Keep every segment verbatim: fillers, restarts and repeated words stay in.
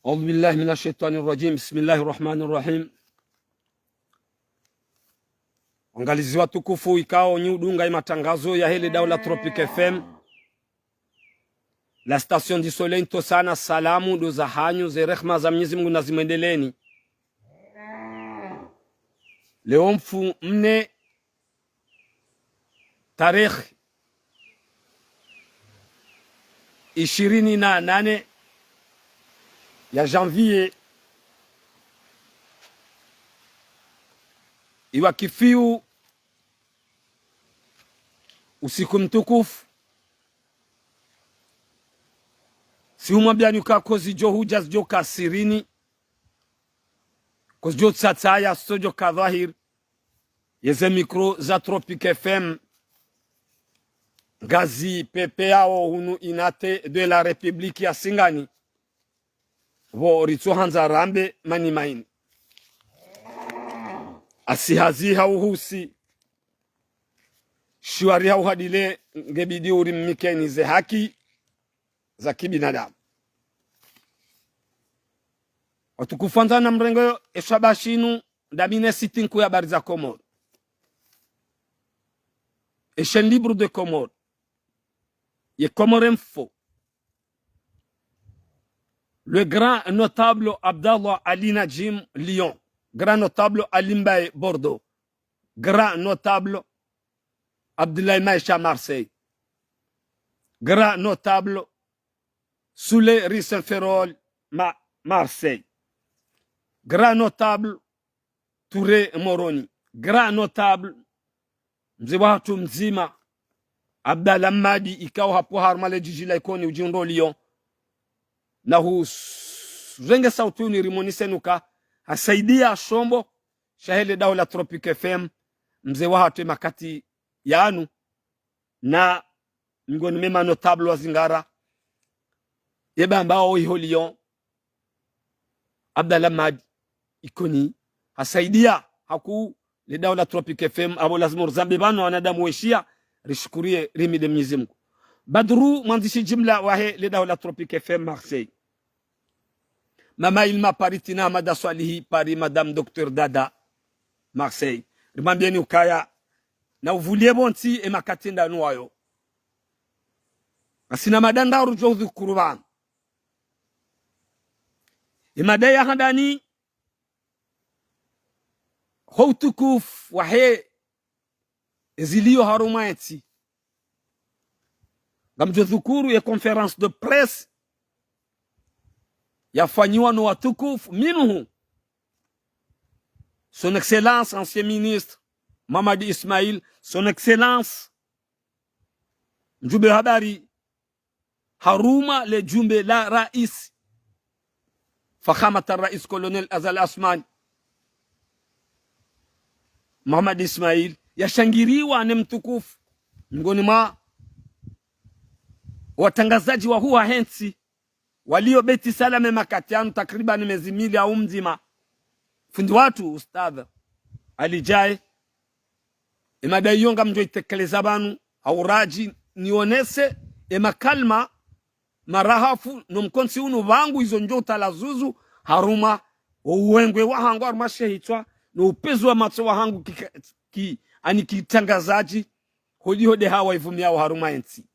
أعوذ بالله من الشيطان الرجيم. بسم الله الرحمن الرحيم. Wangalizi watukufu, ikao nyi udunga ye matangazo yahe le daula Tropic F M, la station du soleil, ntsosa na salamu ndo zahanyu, ze rehma za Mwenyezi Mungu nazimwendeleeni. Leo mfumnne, tarehi ishirini na nane ya janvier, iwakifiu usiku mtukufu. Sihumwambiani uka kozidjo hudja zidjo ka sirini, kozidjo tsatsaya zitsodjo ka dhwahiri. Yeze micro za Tropic F M ngazipvepveyao hunu Unité de la République ya Singani, pvo ritsohandza rambe mani maini. Asi hazi hau husi, shiwari hau hadile, ngebidi urimnikeni ze haki za kibinadamu. Watukufu, handza namrenge yo, eshabaha shinu ndami ne site nkuu ya habari za Comores, e chaîne libre de Comores, ye Comores Info. Le grand notable Abdallah Ali Nadjim, Lyon. Grand notable Ali Mbaye, Bordeaux. Grand notable Abdoulaye Maïcha, Marseille. Grand notable Soulé Rissin Ferrol, Ma-, Marseille. Grand notable Touré Moroni. Grand notable, mze wahatru mdzima, Abdallah Mmadi, ikao hapvo harumwa le djidji la Ikoni udjihundro Lyon. Na hurenge sauti unu rimoneseni uka hasaidia shombo shahe le daula Tropic F M, mze wahatru ye makati yanu, na ngoni mwa ye ma notable wa zingara, ye baba wao iho Lyon, Abdallah Mmadi, Ikoni, hasaidia haku le daula Tropic F M, apvo lazima urizambe pvanu wanadamu weshiya, rishukuriye, rihimidi Mwenyezi Mungu. Badru, mwandzishi jimla wahe le daula Tropic F M Marseille. Mama Ilma Paris, Tina Hamada Swalihi Paris, Madame Docteur Dada Marseille. Rimwambieni ukaya na uvuliye pvontsi ye makati ndanu wayo. Ngasina mada ndraru djo udhukuru pvanu. Ye mada ya handani, ho utukufu wahe eziliyo harumwa entsi. Ngamdjo dhukuru ye conférence de presse yafanyiwa no watukufu, minhum Son Excellence ancien ministre Mamadi Ismail, Son Excellence mjumbe wa habari harumwa le jumba la rais, Fakhamat al-Rais Colonel Azali Assoumani, Mamadi Ismail, yashangiriwa ne mtukufu, ngoni mwa watrangazadji wahuu wahe ntsi, waliyo Beit Salam ye makati yanu takriban mezi mili au mdzima. Fundi watru, Ustadh Ali Djae, ye mada iyo ngamdjo itekeleza pvanu, hau radji nionese ye makalima marahafu no mkontsi unu pvangu izo ndjo utalazuzu harumwa wo uwengwe wahangu harumwa she hitswa, no upvezu wa matso wahangu kika-, ki-, ani kitrangazadji, holiho nde hawa ivumiyao harumwa entsi.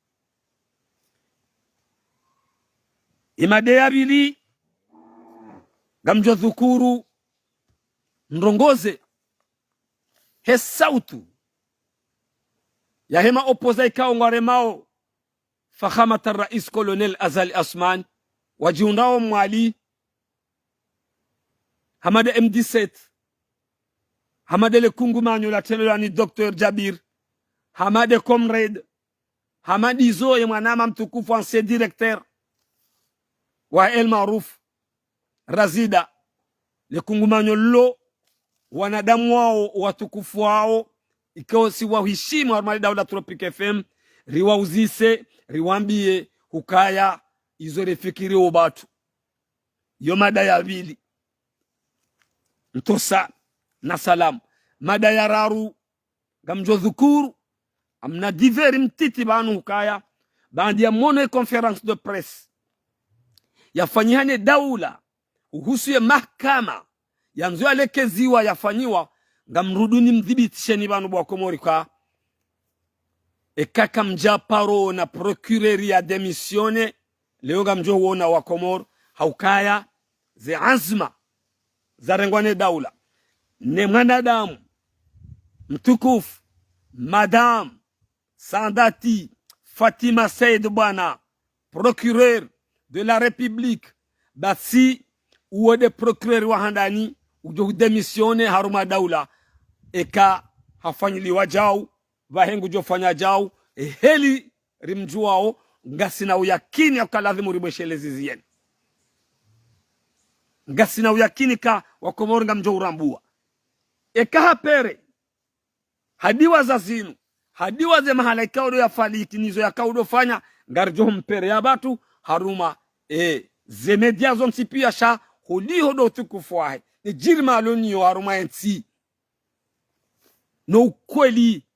Ye mada ya pvili, ngamdjo dhukuru ndrongoze he sautu yahe ma opposants ikao ngwaremao Fakhamat al-Rais Colonel Azali Assoumani, wadjihundrao Mwali, hama nde M dix-sept, hama nde le kungumanyo latrelelwa ni Docteur Djabir, hama nde Comrade, hama ndizo ye mwananya mtukufu ancien directeur wa El Maarouf, Razida, le kungumanyo lilo, wanadamu wao, watukufu wao, ikao si waheshimu harumwa le daula Tropic F M, riwauzise, riwambiye hukaya izo rifikiri wo batru. Yo mada ya pvili. Ntsosa na salamu. Mada ya raru, ngamdjo dhukuru, ngamna divers mtiti pvanu hukaya, baanda ya mwono ye conférence de presse yafanyiha ne daula uhusu ye mahakama, yandzo yalekeziwa yafanyiwa, ngamruduni mdhibitisheni pvanu bo Wakomori ka, eka kamdja paro na procureur ya démissionner, leo ngamdjo huona Wakomori, haukaya ze anzma zarengwa ne daula, ne mwanadamu mtukufu, Madame Saadati Fatima Said Bwana, procureur de la République, basi uwo nde procureur wa handani, udjo hudémissionner harumwa daula, eka hafanyiliwa djau, pvahe ngudjo fanya djau, eheli rimdjuwao, ngasina uyakini yaka lazimu ribwesheleze ziyeni. Ngasina uyakini ka Wakomori ngamdjo urambua. Eka hapere, hadiwa za zinu, hadiwa ze mahala ikao ndo yafariki, nizo yakao ndo fanya, ngaridjo humpere ya pvatsu, harumwa, e, ze média zontsi pia sha, holiho ndo utukufu wahe, ne djirima aloniyo harumwa yentsi. No ukweli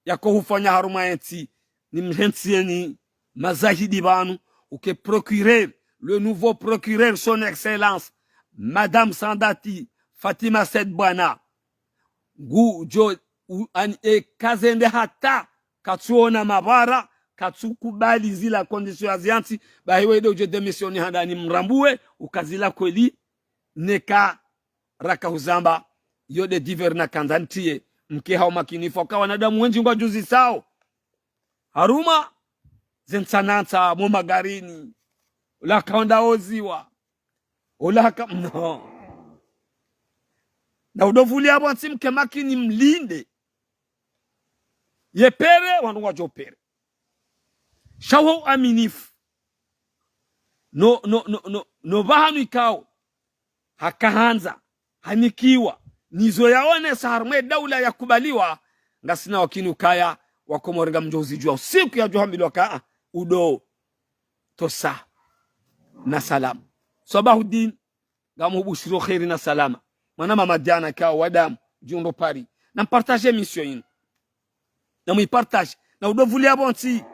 yako hufanya harumwa yentsi, nimhentsiyeni mazahidi pvanu, uke procureur, le nouveau procureur, son excellence, Madame Saadati Fatima Said Bwana. Ngudjo, u-, an-, e, kazende hata, katsuona mabara, katsukubali zila condition ya ziyantsi, bahi wende udje démissionner handani mrambue, uka zila kweli, neka raka huzamba, yo nde divers na kandza ntiye, mke hao makinifu, waka wanadamu wendji ngwadjuzisao. Harumwa ze ntsanantsa, mo magarini, ola kaonda oziwa, ola ka, no. Na undo vuli apvo ntsi mke makini mlinde. Ye pere, wandru ngwadjo pere. Sha wo uaminifu. No, no, no, no, no pvahanu ikao haka handza, hanikiwa, nizo yaonesa harumwa ye daula yakubaliwa, ngasina wakini ukaya, Wakomori ngamdjo uzidjuwa usiku yadjo hambilwa ka, a, undo tosa na salama. Swabahudin, ngamhubushiro kheri na salama. Mwana mama Diana ka wadamu, djundo Paris. Na mpartage émission inu. Na muipartage. Na undo vuli apvo ntsi.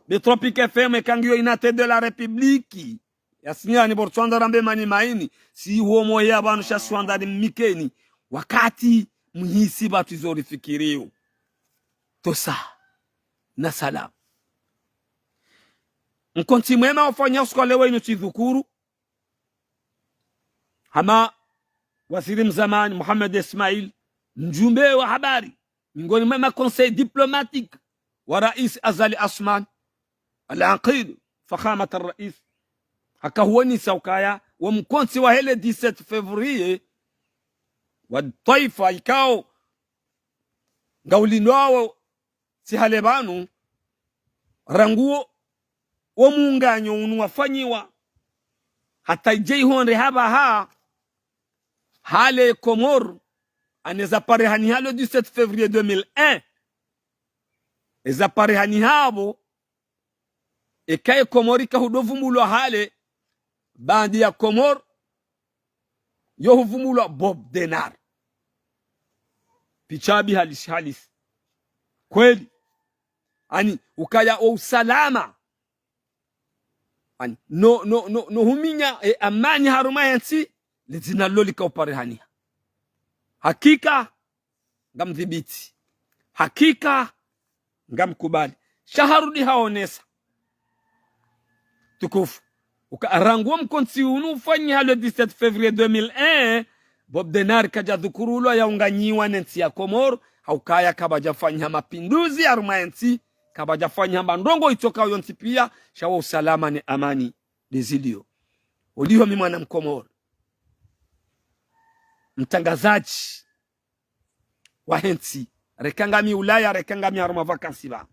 Be Tropic F M eka ngiyo une antenne de la République. Yasinyani bo ritswandza rambe mani maini. Si huo moya pvanu sha swandza ni mmikeni. Wakati muhisi pvatsu izo rifikiriyo. Tosa. Na salama. Mkontsi mwema wafanya usiku wa leo inu tsidhukuru. Hama waziri mzamani Mohamed Ismail, mdjumbe wa habari, miongoni mwa ma conseil diplomatique wa Rais Azali Assoumani, Al-Aqid, Fakhamat al-Rais, haka huonesa ukaya, wo mkontsi wahe le dix-sept février, wa twaifa ikao, ngaulindwao, tsi hale pvanu, rangu wo, wo muunganyo unu wafanyiwa, hata idje ihondre hapvaha, hale Komori, ane zaparihaniha le dix-sept février deux mille un. Eza parihaniha apvo, eka ye Komori kahudo vumbulwa hale, bandi ya Komori, yo huvumbulwa Bob Denard. Picha mbi halisi halisi. Kweli. Ani, ukaya o usalama. Ani, no, no, no, no huminya, e, amani harumwa yentsi, le dzina lolo lika uparihaniha. Hakika, ngamdhibiti. Hakika, ngamkubali. Sha harudi haonesa. Tukufu. Uka rangu wo mkontsi unu ufanyiha le dix-sept février deux mille un, Bob Denard kadja dhukurulwa yaunganyiwa ne ntsi ya Komori, ha ukaya kapvadja fanyiha mapinduzi harumwa yentsi, kapvadja fanyiha mba ndrongo itsoka yontsi pia, sha wo usalama ne amani ndezilio. Oliho mi mwana Mkomori. Mtrangazadji wahe ntsi, reka ngami Ulaya, reka ngami harumwa vacances pva.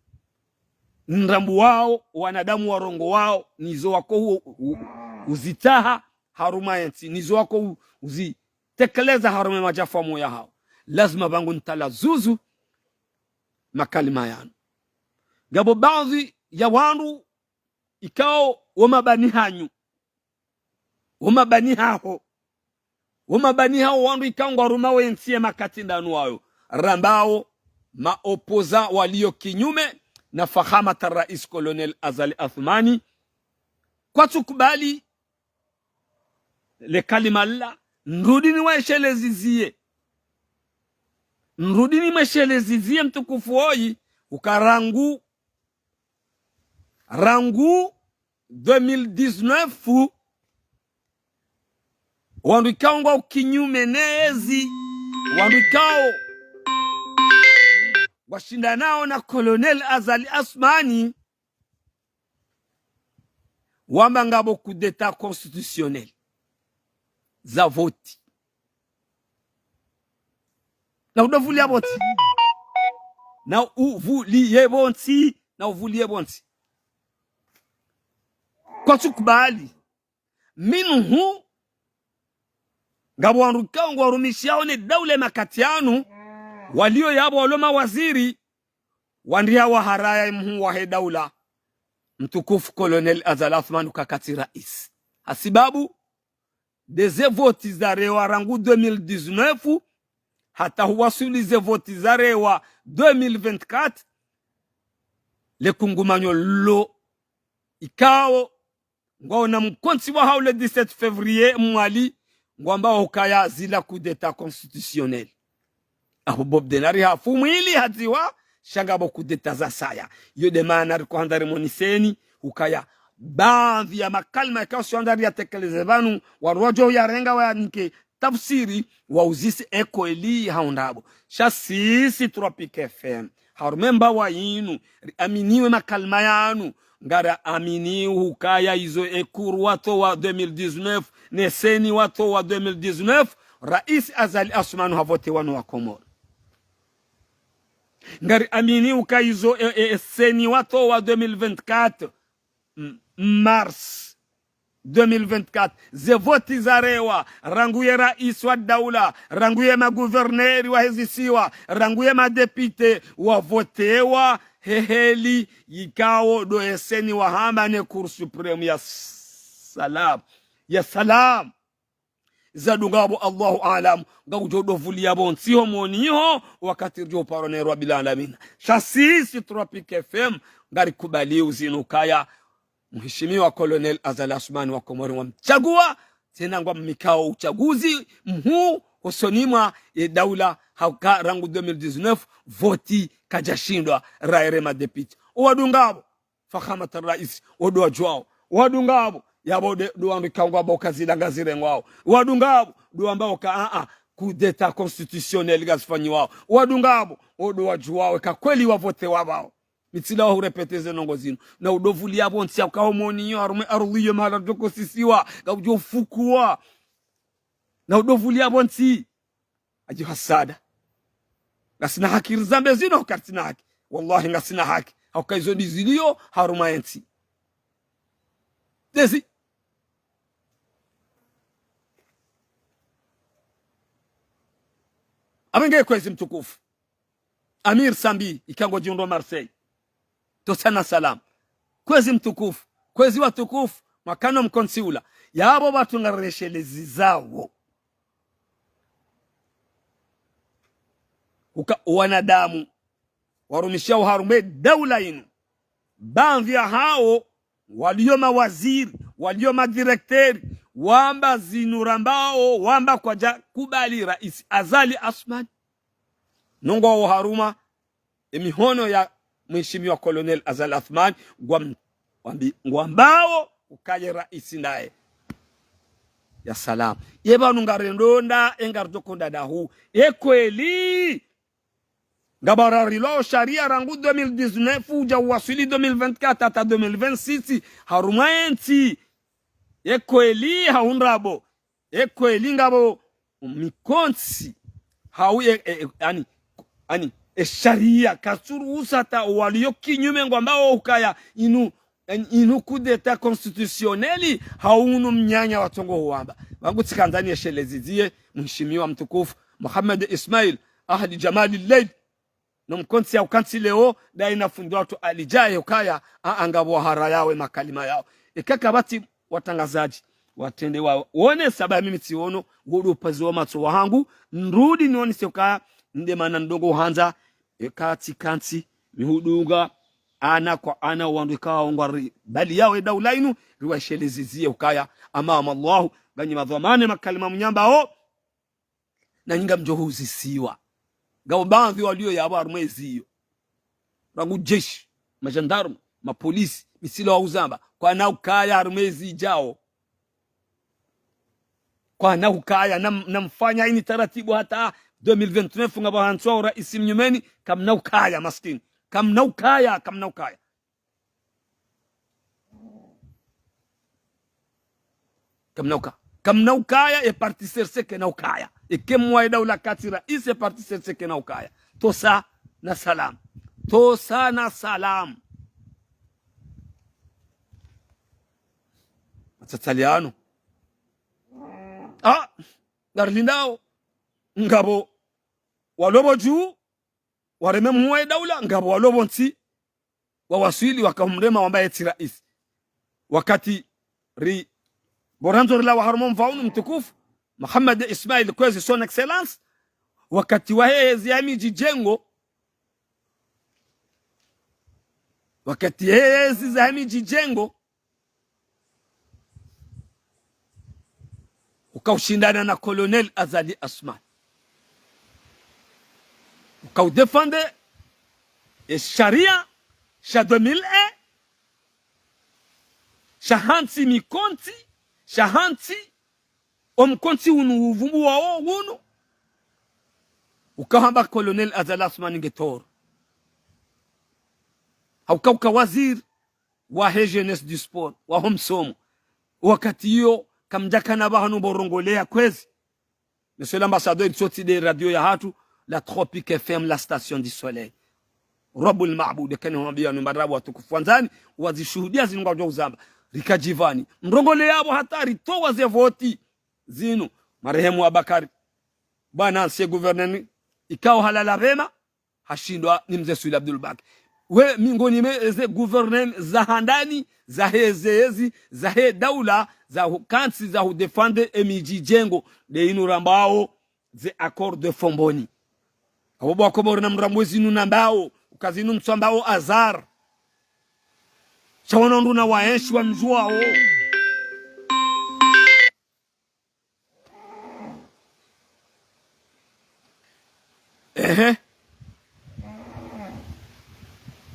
Nrambuwao, wanadamu warongowao, nizo wako u-, u-, uzitaha harumwa yentsi, nizo wako u-, uzitekeleza harumwa madjafu moya hao. Lazima pvangu nitalazuzu makalima yanu. Ngapvo baadhwi ya wandru ikao wo mabani hanyu. Wo mabani haho. Wo mabani haho wandru ikao ngwarumao yentsi ye makati ndanu wayo. Rambao ma opposants walio kinyume na Fakhamat al-Rais Colonel Azali Assoumani. Kwatsukubali le kalima la, nirudi niwashelezizie. Nirudi nimweshelezizie mtukufu woyi, uka rangu, rangu deux mille dix-neuf, wandru ikao ngwao kinyume nezi, wandru ikao washindanao na Colonel Azali Assoumani, wamba ngapvo coup d'état constitutionnel za voti. Na udovulia pvontsi. Na uvulie pvontsi. Na uvulie pvontsi. Kwatsukubali. Minhu, ngapvo wandru ikao ngwarumishiao ne daula makati yanu, walio yapvo walo mawaziri, wandria waharaya mhuu wahe daula, mtukufu Colonel Azali Assoumani uka katsi rais. Hasibabu, de ze voti zarewa rangu deux mille dix-neuf, hata huwasuli ze voti zarewa deux mille vingt-quatre, le kungumanyo lo ikao ngwaona mkontsi wahao le dix-sept février Mwali, ngwambao ukaya zila coup d'état constitutionnel. Apvo Bob Denard hafu mwili hadziwa, sha ngapvo coup d'état zasaya. Iyo de maana riko handza rimoniseni, ukaya, baadhwi ya makalima ikao sho handza riyatekeleze pvanu, wandru wadjo yarenga wayanike tafsiri, wauzise eko eli hau ndrabo. Sha sisi Tropic F M, harumwa embawa yinu, riaminiwe makalima yanu, ngariamini ukaya izo e kuru watowa deux mille dix-neuf, ne seni watowa deux mille dix-neuf, Rais Azali Assoumani havotewa no Wakomori. Ngariamini uka izo e, e, e seni watowa deux mille vingt-quatre, m-, mars deux mille vingt-quatre, ze voti zarewa, rangu ye rais wa daula, rangu ye maguverneri wahe zisiwa, rangu ye madepite, wavotewa he heli yikao do e seni wahamba ne Cour suprême ya salam. Ya salam. Zadunga apvo Allahu aalam, ngakudjo dovulia pvontsi ho moni ho, wakati ridjo paro ne Rabbil Alamin. Sha sisi Tropic F M, ngarikubali uzinu ukaya, mheshimiwa Colonel Azali Assoumani Wakomori wamtsagua, tsena ngwamnikao utsaguzi mhuu hosoni mwa ye daula, hauka rangu deux mille dix-neuf, voti kadjashindwa, raere madepite. Owadunga apvo, fakhamat rais, odo wadjuao. Owadunga apvo, yapvo de, do wandru ikao ngwambao uka zila ngazirengwao. Owadunga apvo, do wambao uka, a, a, coup d'état constitutionnel ngazifanyiwao. Owadunga apvo, odo wadjuao, eka kweli wavotewa pvao. Mi tsi lawa hurépéter ze ndrongoo zinu. Na udovulia pvontsi ya uka ho moni yo, harumwa e ardhwi yo mahala ridjoko sisiwa, ngakudjo fukua. Na udovulia pvontsi. Adji hasada. Ngasina haki rizambe zinu, hauka karitsina haki. Wallahi ngasina haki. Hauka izo ndizilio harumwa entsi. Dezi. Amenge kwezi mtukufu. Amir Sambi, ikao ngodjihundro Marseille. Tosa na salam. Kwezi mtukufu, kwezi watukufu, mwakano mkontsi ula. Yapvo pvatsu ngareshelezao uka wanadamu warumishao harumwa e daula inu, baadhwi yahao walio mawaziri, walio madirecteur, wamba zinu rambao, wamba kwadjakubali Rais Azali Assoumani. No ngwao harumwa e mihono ya mheshimiwa Colonel Azali Assoumani, ngwam-, ngwambi-, ngwambao uka ye rais ndaye. Ya salam. Ye pvanu ngarendo nda, e ngaridjoko nda dahu. E kweli. Ngapvo rarilwao sharia rangu deux mille dix-neuf, udja uwaswili deux mille vingt-quatre hata deux mille vingt-six, harumwa entsi. E kweli hau ndrabo. E kweli ngapvo mikontsi, hau e, e, e, ani, ani, e sharia, katsuruhusu hata walio kinyume ngwambao ukaya inu, en-, inu coup d'état constitutionnel, hau unu mnyanya wa tsongo huwamba. Pvangu tsikandza nieshelezizie, mheshimiwa mtukufu, Mohamed Ismail, Ahli Djamali Leil. No mkontsi ya ukantsi leo, dayi na fundi watru alidjaye ukaya, a, a ngapvo waharayawo e makalima yao. Eka kapvatsi watrangazadji, watrende wa, wone sababu mimi tsiono, wodo upazi wa matso wahangu, nirudi nionese ukaya, nde mana ndrongoo handza, eka tsikantsi, mihudunga, ana kwa ana wandru ikao ngwari bali yao e daula inu, riwashelezizie ukaya, amama Allahu, Nganyi madhwamana ye makalima mnyambao, nanyi ngamdjo huzisiwa. Ngapvo baadhwi walio yapvo harumwa ezi iyo. Rangu jeshi, magendarme, mapolisi, mi silo wa uzamba, kwana ukaya harumwa ezi idjao. Kwana ukaya, nam-, namfanya ini taratibu hata deux mille vingt-neuf ngapvo hantswa ura isi mnyumeni, kamna ukaya, maskini. Kamna ukaya, kamna ukaya. Kamna uka-, kamna ukaya, e parti C R C kena ukaya. Eke mwaye daula katsi raisi, e parti C R C kena ukaya. Tosa na salam. Tosa na salam. Matsatsaliano. Ah, ngarilindao. Ngapvo walo pvo dju, wareme mwaye daula, ngapvo walo pvo ntsi, wawaswili wakahumrema wamba ye tsi raisi. Wakati ri, pvo randzo rilawa harumwa mva unu mtukufu, Mohamed Ismail Kwezi, son excellence, wakati wahe ezi ya midji djengo, wakati he ezi za midji djengo, uka ushindana na Colonel Azali Assoumani. Uka udéfendre e sharia sha deux mille un, sha hantsi mikontsi, sha hantsi omkontsi unu uvumbuwao unu. Ukahamba Colonel Azali Assoumani nge toro. Hauka uka waziri wahe jeunesse du sport, waho msomo. Wakati iyo, kamdjakana pvahanu pvo rongoleya Kwezi. Monsieur l'ambassadeur, tsotsi nde radio yahatru, la Tropic F M, la station du soleil. Rabbul Maabud, kani humwambia nyumba rabu watukufu wandzani, wazishuhudia zinu ngwadjo uzamba. Rika djivani. Mrongoleya pvo hata ritowa ze voti zinu. Marehemu Abakari. Bwana ancien gouverneur, ikao halala pvema, hashindwa ni mze Swili Abdul Baki. We, mingoni mwa eze gouverneur za handani, za heze ezi, za he daula, za hu-, kantsi za hudéfendre e midji djengo, nde inu rambao ze accord de Fomboni. Apvo pvo Wakomori namrambwe zinu nambao, uka zinu mtsambao hasard. Sha wona ndru na waenshi wamdjuwao. Ehe.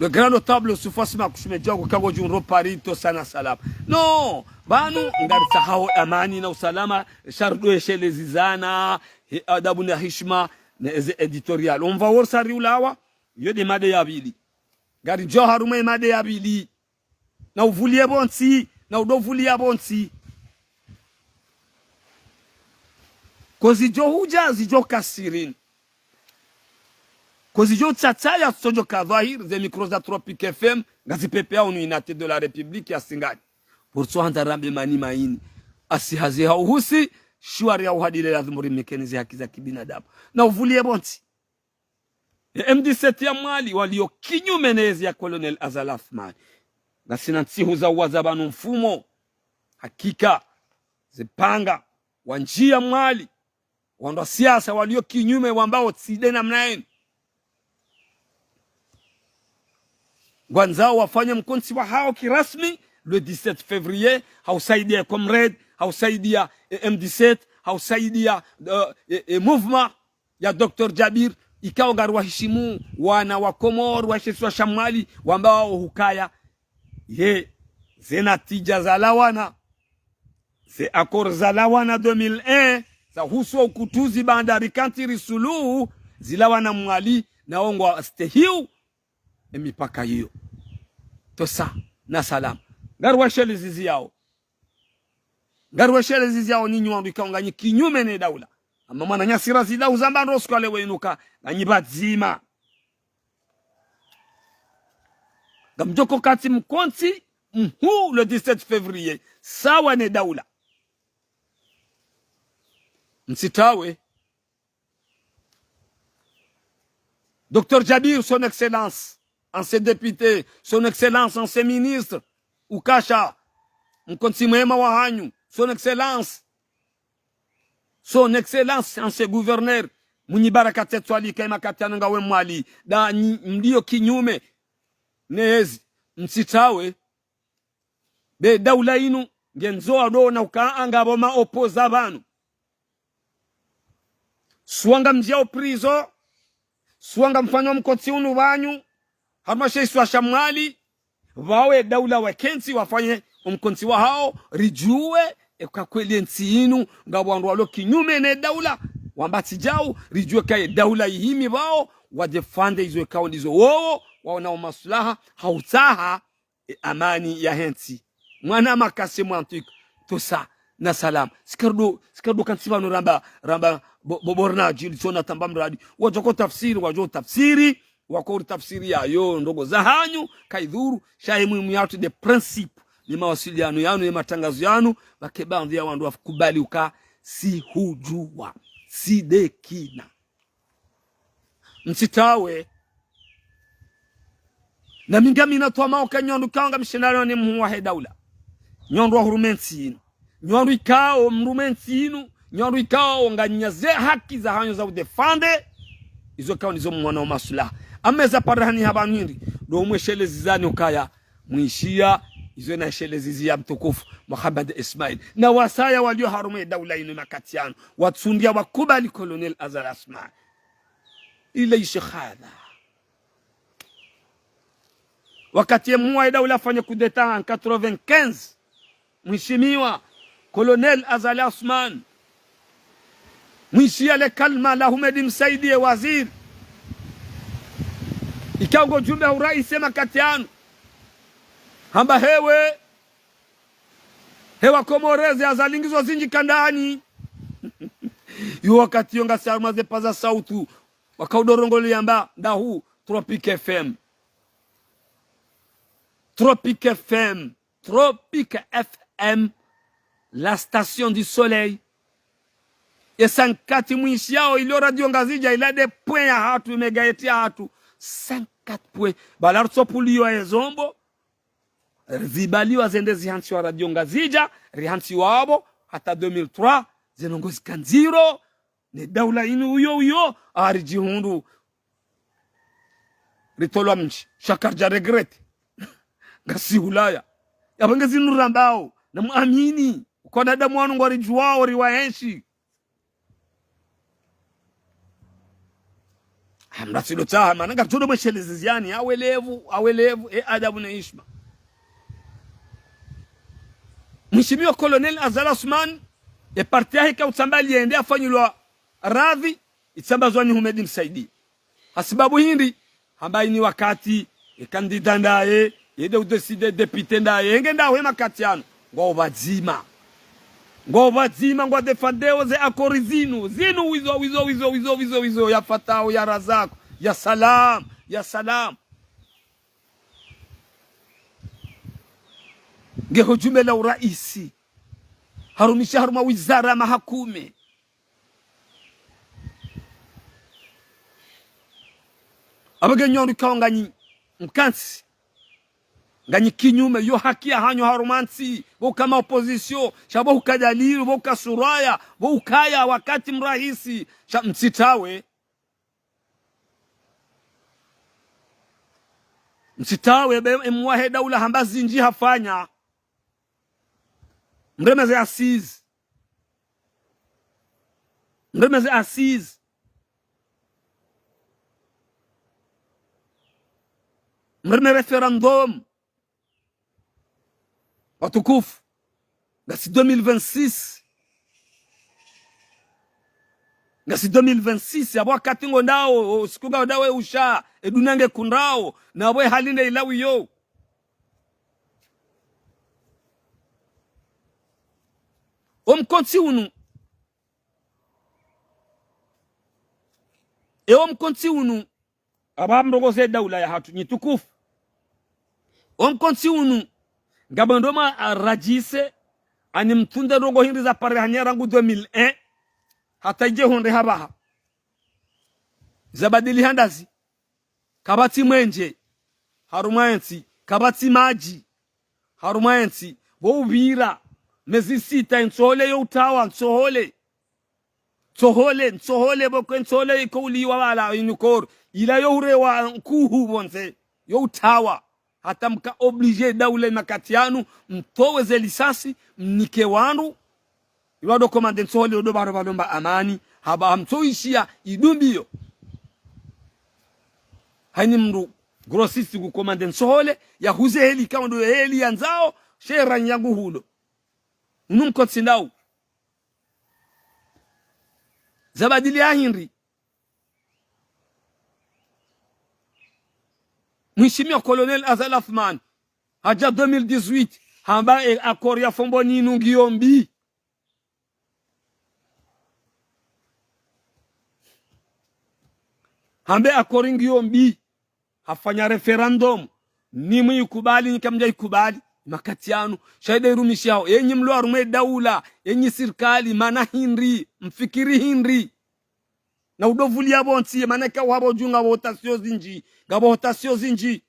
Le grand notable Soufouass Makushime Djoko, kango djundro Paris, tosa na salam. Non, pvanu, ngaritsahao amani na usalama, sha ridjo eshelezizana, he adabu na hishima, na eze éditorial. Omva worsa riulawa, yo nde mada ya pvili. Ngaridjo harumwa e mada ya pvili. Na uvulie pvontsi, na udovulia pvontsi. Ko zidjo hudja, zidjo ka sirini. Ko zidjo tsatsa ya tsodjo ka dhwahiri, ze micro za Tropic F M, ngazipepeao unu Unité de la République ya Singani. Pvo ritso handza rambe mani maini. Asi hazi ha uhusi, shiwari ya uhadile lazimu rimekeni ze haki za kibinadamu. Na uvulie pvontsi. E M dix-sept ya Mwali walio kinyume ne ezi ya Colonel Azali Assoumani. Ngasina ntsihu za uwaza pvanu mfumo. Hakika, zipanga, wandjia Mwali, wandru wa siasa walio kinyume wambao tsi nde namna eni. Ngwandzao wafanye mkontsi wahao kirasmi, le dix-sept février, ha usaidia e comrade, ha usaidia e M dix-sept, ha usaidia, eh, e, e mouvement ya Docteur Djabir, ikao ngariwahishimu wana wa Komori, wa she isiwa sha Mwali, wambao hukaya. Ye, ze natija zalawana, ze accord zalawana deux mille un, za husu ukutuzi bandari kantsi risuluhu, zilawana Mwali, na wo ngwastehiu, e mipaka iyo. Tosa, na salam. Ngariwasheleziziyao. Ngariwasheleziziyao ninyi wandru ikao nganyi kinyume ne daula. Ama mwananyasi Razida uzamba ndro siku ya leo inuka, nganyi pvadzima. Ngamdjo ko kantsi mkontsi mhuu le dix-sept février, sawa ne daula. Mtsitawe. Docteur Djabir, son excellence, ancien député, son excellence, ancien ministre, ukasha, mkontsi mwema wahanyu, son excellence, son excellence, ancien gouverneur, mwinyi baraka tsetwali, kaima kati anu ngawe Mwali, nda nyi, mlio kinyume, ne ezi, mtsitawe, be daula inu, ngendzo wadona uka ngapvo ma opposants pvanu. Swayi ngamdjao prison, swayi ngamfanyao mkontsi unu pvanu, harumwa she isiwa sha Mwali, pvawe daula wakentsi wafanye omkontsi wahao, ridjuwe, eka kweli entsi inu, ngapvo wandru walo kinyume ne daula, wamba tsi djau, ridjuwe kaye daula ihimi pvao, wadéfendre izo ekao ndizo wowo, waona omaslaha, ha utsaha, e amani yahe ntsi. Mwana makase mwantika, tosa, na salama. Sikarudo, sikarudo kantsi pvanu ramba, ramba, bo, bo, bornaji, litsona tamba mradi. Wadjo ko tafsiri, wadjo tafsiri, wako uri tafsiri yayo, ndrongoo zahanyu, kayidhuru, sha ye muhimu yahatru nde principe, ne mawasiliano yanu, ne matrangazo yanu, pvwake baadhwi ya wandru wakubali uka, tsi hudjuwa, tsi dekina. Mtsitawe. Na mi ngamina twamaya uka nyi wandru ikao ngamshindano ne mhuu wahe daula. Nyi wandru wa hurumwa entsi inu. Nyi wandru ikao mrumwa entsi inu. Nyi wandru ikao nganyi na ze haki zahanyu za udéfendre. Izo ikao ndizo mwaona omaslaha. Amma eza parihani ha pvanu hindri. Ndo mweshelezizani ukaya. Mwishiya, izo nashelezezi ya mtukufu Mohamed Ismail. Na wasaya walio harumwa ye daula inu makati yanu. Watsundia wakubali Colonel Azali Assoumani. Ile ishi khadha. Wakati ye mhuu wahe daula afanya coup d'État en quatre-vingt-quinze, mheshimiwa Colonel Azali Assoumani, mwishiya le kalima la Houmed Msaidié waziri. Ikao ngo jumbe ya uraisi ye makati yanu. Hamba hewe, hewa Komori ze Azali ngizo zindji kandani. Yo wakati yo ngasi harumwa ze paza sauti. Wakao udo rongolea yamba, ndahu, Tropic F M. Tropic F M. Tropic F M. La station du soleil. Ye cinquante mwishiyao ilio Radio Ngazidja ila nde point yahatru, mégahertz yahatru. Cinquante point. Bala rutsopuliwa ye zombo. Zibaliwa zende zihantsiwa Radio Ngazidja, rihantsiwa apvo, hata deux mille trois, ze ndrongoo zika ndziro, ne daula inu uyo uyo, ari djihundru. Ritolwa mdji, sha karidja regretter. Ngasi Ulaya. Yapvo nge zinu rambao, na muamini, uka wanadamu wanu ngwaridjuwao, riwaenshi. Hamna tsi ndo tsaha, mana ngaridjo ndo mweshelezezani, awelevu, awelevu, e adabu ne hishima. Mheshimiwa Colonel Azali Assoumani, e parti yahe ika utsamba liende afanyilwa radhi, itsambazwa ni Houmed Msaidié. Hasibabu hindri, hamba ini wakati, e candidat ndaye, ye nde udécider député ndaye, enge ndawe makati yanu. Ngwao pvadzima. Ngwao pvadzima, ngwa défendeo ze accords zinu. Zinu wizo, wizo, wizo, wizo, wizo, wizo, ya Fattah, ya Razak, ya Salam, ya Salam. Nge ho jumbe la uraisi. Harumisha harumwa wizara mahakume. Apvo nge nyi wandru ikao nganyi mkantsi. Nganyi kinyume, yo haki yahanyu harumwa ntsi, pvo uka ma opposition, sha pvo uka dalili, pvo uka suraya, pvo ukaya wakati mrahisi, sha mtsitawe. Mtsitawe, be, e mhuu wahe daula hamba zindji hafanya. Mreme ze assises. Mreme ze assises. Mreme référendum. Watukufu. Ngasi deux mille vingt-six. Ngasi deux mille vingt-six. Apvo wakati ngo ndawo, o siku ngao ndawo e usha, e dunia nge kundrawo, na apvo e hali nde ilawiyo. Omkontsi unu. E omkontsi unu. Apvo mrongoze daula yahatru nyi tukufu. Omkontsi unu. Ngapvo ndo ma arajise. Ani mtsunde ndrongoo hindri za parihani rangu deux mille un. Hata idje hundre hapvaha. Zabadili handazi. Kapvatsi mwenje, harumwa entsi. Kapvatsi madji, harumwa entsi. Pvo upvira mezi sita, entsohole yo utawa, ntsohole. Ntsohole, ntsohole, pvoko entsohole iko uliwa pvala inu Koro. Ila yo urewa nkuhu pvondze, yo utawa. hata mka obligé daula makati yanu, mtowe ze lisasi, mnike wandru, iwado komande ntsohole, udo baro balomba amani, haba hamtsoishiya idumbiyo. Hayini mndru grossiste ku komande ntsohole, yahuze heli kaondo heli yandzao, sha ranyi yangu hulo. Unu mkontsi ndawu. Zabadili ya hindri. Mheshimiwa Colonel Azali Assoumani, hadja deux mille dix-huit, hamba e accord ya Fomboni inu ngiyo mbi. Hambe accord ngiyo mbi. Hafanya référendum. Nyi mwiikubali, nyi kamdja ikubali. Makati yanu. Sha ida irumishao. Enyi mlo harumwa daula. Enyi sirikali. Mana hindri. Mfikiri hindri. Na udo vuliya pvo ntsi. Mana ika wapvo dju ngapvo hotasiyo zindji. Ngapvo hotasiyo zindji.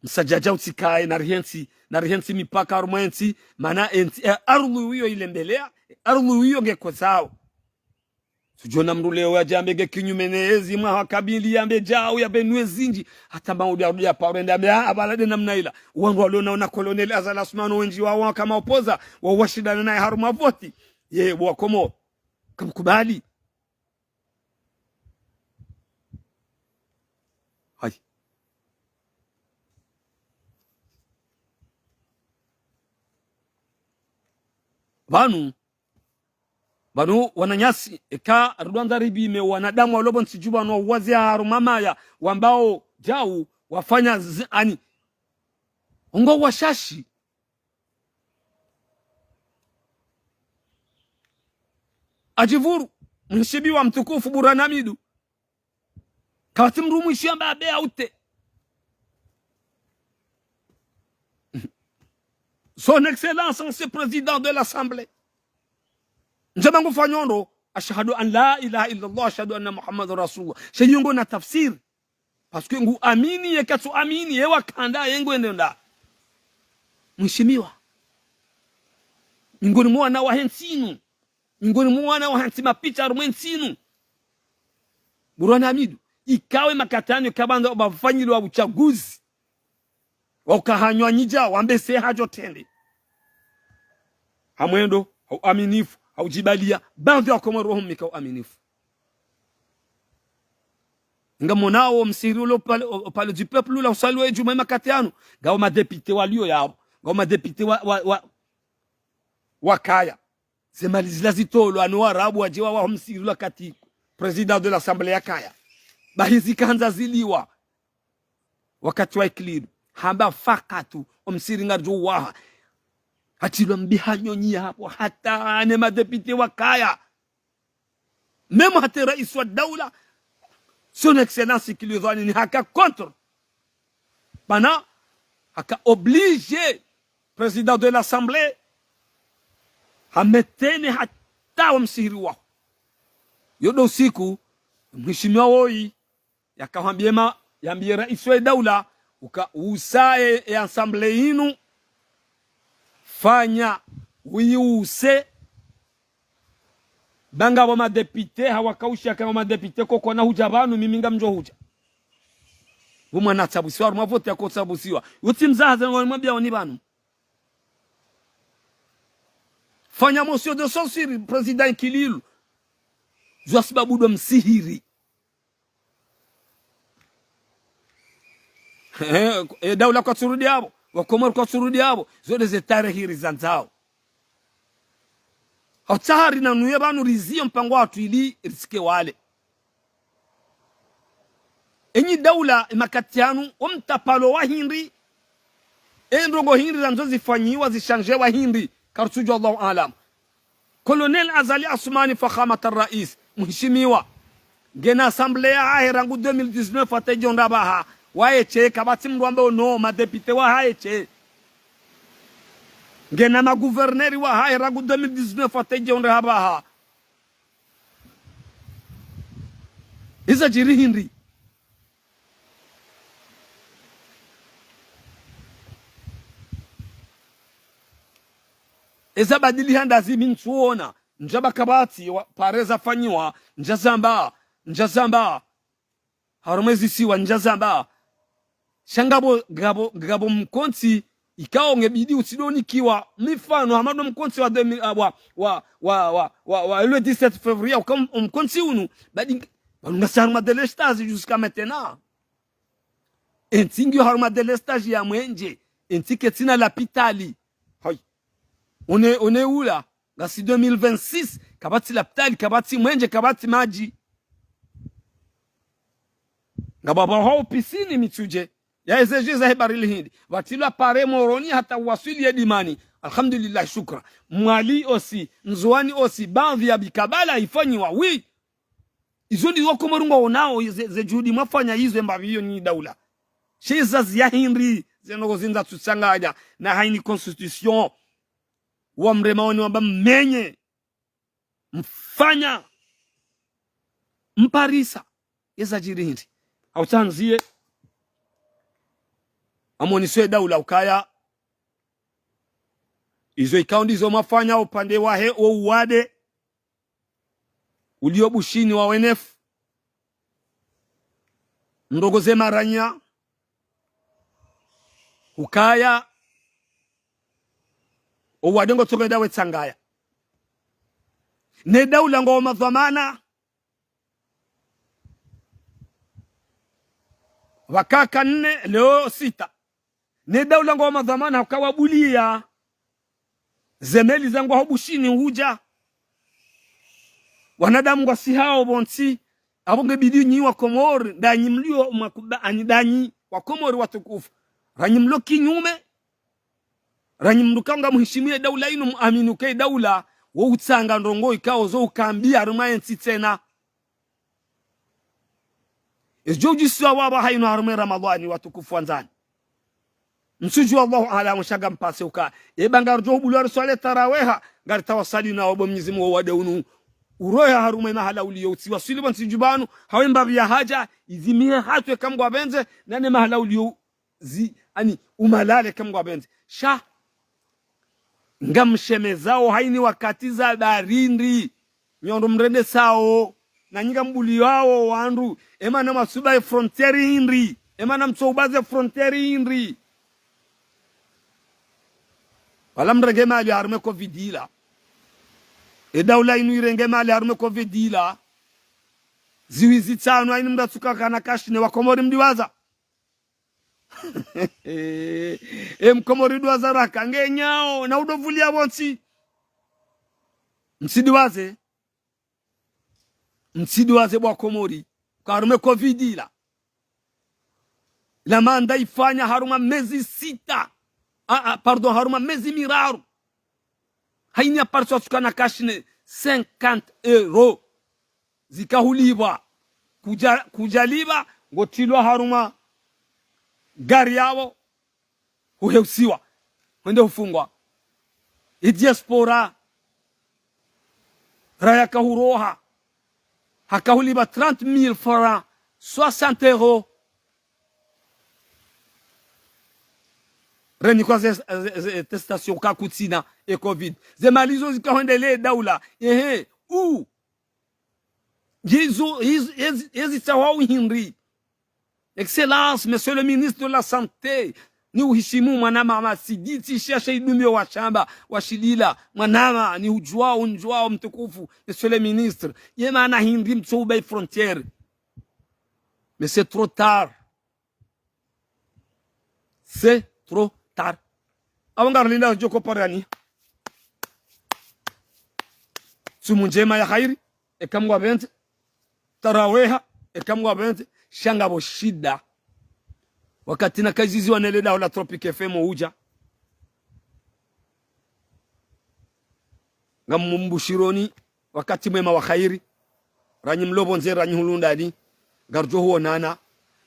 Msadjadja utsikaye, narihentsi, narihentsi mipaka harumwa entsi, mana entsi, e ardhwi wiyo ilembeleya, e ardhwi wiyo ngekozao. Sudjona mndru leo yadje yambe nge kinyume ne ezi mwaha kabili yambe djau, yambe nwe zindji. Hata maudi ya, ya paro ende yambe, ah, abala de namna ila. Wandru walona ona Colonel Azali Assoumani wendji wawo kama opposant, wawo washindana naye harumwa voti. Ye, bo wa Komoro. Kamkubali. Hayi. Pvanu, pvanu wananyasi, eka ridjwandza ripvime wanadamu walo pvo ntsi dju pvanu wawuwazi harumwa maya, wambao djau, wafanya zi-, ani, ongo washashi. Adjipvuru, mheshimiwa mtukufu Burhan Hamidou. Kapvatsi mndru mwishiya mba abe aute. Son Excellence, Monsieur Président de l'Assemblée. Ndjema ngufanyo ndro, ashhadu an la ilaha illallah, ashhadu anna Muhammadan Rasulullah. Sha iyo ngona tafsiri. Parce que ngu amini, ye katsu amini, ye wakanda, ye ngwende nda. Mheshimiwa. Miongoni mwa wana wahe ntsi inu. Miongoni mwa wana wahantsi mapicha harumwa entsi inu. Burhan Hamidou, ikawe makati yanu ikapvandza opvafanyilwa uchaguzi. Wauka hanywa nyidja, wambe se hadjo trende. Ha mwendo, ha uaminifu, ha udjibaliya, pvandza wa Komoro wahunika uaminifu. Ngamonao msihiri ulo pale, o, o Palais du Peuple ula usaliwa edjumwa emakati yanu. Ngao madéputé waliyo yapvo. Ngao madéputé wa, wa, wa, wakaya. Ze mali zila zitolwa no Warabu wadje wawaho msihiri ula kati président de l'Assemblée yakaya. Bahi zikandza ziliwa. Wakati wa ikililu. Hamba fakatu, omsihiri ngaridjo uwaha. Hatrilwa mbiha nyonyi yapvo, hata ne madéputé wakaya. Même hata raisi wa daula, son excellence Ikililou Dhoinine haka contre. Bana, haka obligé président de l'Assemblée, hametene hata wa msihiri waho. Yo ndo usiku, mheshimiwa woyi, yakahwambiye ma, yambiye raisi wa daula, uka usaye e Assemblée yinu, fanya, wiuse, ba ngapvo madéputé, hawakaushiya ka ngapvo madéputé, koko na hudja pvanu, mimi ngamdjo hudja. Pvo mwana tsabusiwa, harumwa vote yako tsabusiwa. Utsi mzaha ze ngoni mwambiya oni pvanu. Fanya motion de censure, président Ikililou. Zwa sibabu ndo msihiri. Eh, eh, daula kwatsurudi yapvo, Wakomoro kwatsurudi yapvo, zo nde ze tarehi rizandzao. Hautsahari na nuye pvanu riziyo mpango watru ili risike wale. Enyi daula, emakati yanu, omtapalo wa hindri, e ndrongo hindri zandzo zifanyiwa, zishandjewa hindri, karitsudjuwa, Allahu aalam. Colonel Azali Assoumani, fakhamat al-rais, mheshimiwa. Ngena assemblée yahahe rangu deux mille dix-neuf hata idjo nda pvaha. Waye she, kapvatsi mndru wambe ono, madéputé wahahe she. Ngena magouverneur wahahe rangu deux mille dix-neuf hata idjo nda pvaha. Iza djiri hindri. Eza badili handa zimi ntsuona. Ndjaba kapvatsi wa, pare zafanyiwa, ndjazamba, ndjazamba. Harumwa ezisiwa, ndjazamba. Sha ngapvo, ngapvo, ngapvo mkontsi, ikao ngebidi utsidonikiwa mifano, hama ndo mkontsi wa deux mille, ah, wa, wa, wa, wa, wa, wa, le dix-sept février, uka m-, mkontsi unu, badi, pvanu ngasi harumwa délestage jusqu'à maintenant. Entsi ngiyo harumwa délestage ya mwenje, entsi ketsina lapitali. Hayi. One, one ula, ngasi deux mille vingt-six, kapvatsi lapitali, kapvatsi mwenje, kapvatsi madji. Ngapvo pvahao piscine Mitsudje, ya ezedje za he bahari l'Hindi. Pvatsilwa pare Moroni hata waswili ye Dimani. Alhamdulillah, shukra. Mwali aussi, Ndzuwani aussi, baadhwi ya bikabala ifanyiwa, oui. Izo ndizo Wakomori ngwaonao, ze, ze juhudi mwafanya izo embapvi iyo nyi daula. She zazi ya hindri, ze ndrongoo zinu zatsutsanganya, na haini constitution. Wamrema wani wamba mmenye. Mfanya. Mparisa. Eza djiri hindri. Hautsandziye. Amoniso ye daula ukaya. Izo ikao ndizo mwafanya upande wahe wo uwade ulio Bushini wa ONF. Ndrongoo ze maranya. Ukaya. Uwade ngotsongenda wetsangaya. Ne daula ngo madhwamana. Pvakaka nne, leo sita. Ne daula ngo madhwamana ukawabuliya. Zemeli zangwa ho Bushini hudja. Wanadamu ngwasihao pvontsi. Apvo ngebidi nyi Wakomori, ndanyi mlio mwakuba, ani ndanyi Wakomori watukufu. Ranyi mlo kinyume. Ranyi mndru ka ngamhishimiye daula inu, muamini uka ye daula, wo utsanga ndrongoo ikao zo ukambiya harumwa yentsi tsena. Ezidjo udjisiwa wapvaha inu harumwa Ramadhani watukufu wandzani. Mtsudjuwa Allahu aalamu sha ngampase uka. Eba ngaridjo hubulwa riswali taraweha, ngaritawasali na wapvo Mnyezi Mungu wo uwade unu. Uroha harumwa mahala uliyo utsiwaswili pvo ntsi djuu pvanu, hawe mbapvi ya hadja, izimihe hatwe eka Mngu apvendze, nane mahala uliyo zi, ani, umalale eka Mngu apvendze. Sha, ngamshemezao haini wakati za barindi. Nyondo mrende sao. Na nyi ngambuliwao wandru. Emana mwasuba ye frontière hindri. Emana mtsoubaze frontière hindri. Wala mrenge mali harumwa ye covid ila. E daula inu irenge mali harumwa ye covid ila. Ziwi zitsanu haini mndru atsuka kana cash nez Wakomori mdiwaza. E Mkomori duwaza raka ngenyao, na udovuliya pvontsi. Mtsidiwaze. Mtsidiwaze bo Wakomori. Uka harumwa ye covid ila. Ila manda ifanya harumwa mezi sita. Ah, ah, pardon, harumwa mezi miraru. Haini ya parso atsuka na cash nez cinquante euros. Zika hulipvwa. Kudja, kudjalipva, ngotrilwa harumwa gari yapvo. Huheusiwa. Hwende hufungwa. E diaspora. Raya kahuroha. Haka hulipva trente mille francs, soixante euros. Renikwa ze, ze, ze attestation ka kutsina e covid. Ze mali zo zika hwendelea e daula. Ehe, u. Yezo, yezo, yezi, yezi tsahwa uhindri. Excellence, Monsieur le Ministre de la Santé, ni uhishimu mwanamama Siditi, shasha idumiyo washamba, washilila, mwanama, ni udjuwao, undjuwao mtukufu, Monsieur le Ministre, ye mana hindri mtsouba e frontière. Mais c'est trop tard. C'est trop tard. Apvo ngarilinda djoko parani. Tsumu ndjema ya hairi, eka Mngu apvendze. Taraweha, eka Mngu apvendze. Sha ngapvo shida. Wakati nakaziziwa nele daho la Tropic F M udja. Ngamumbushironi wakati mwema wa hairi. Ranyi mlo pvondze, ranyi hulu ndani. Ngaridjo huonana.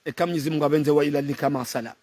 Eka Mnyezi Mngu apvendze, wa ila lika, ma salam.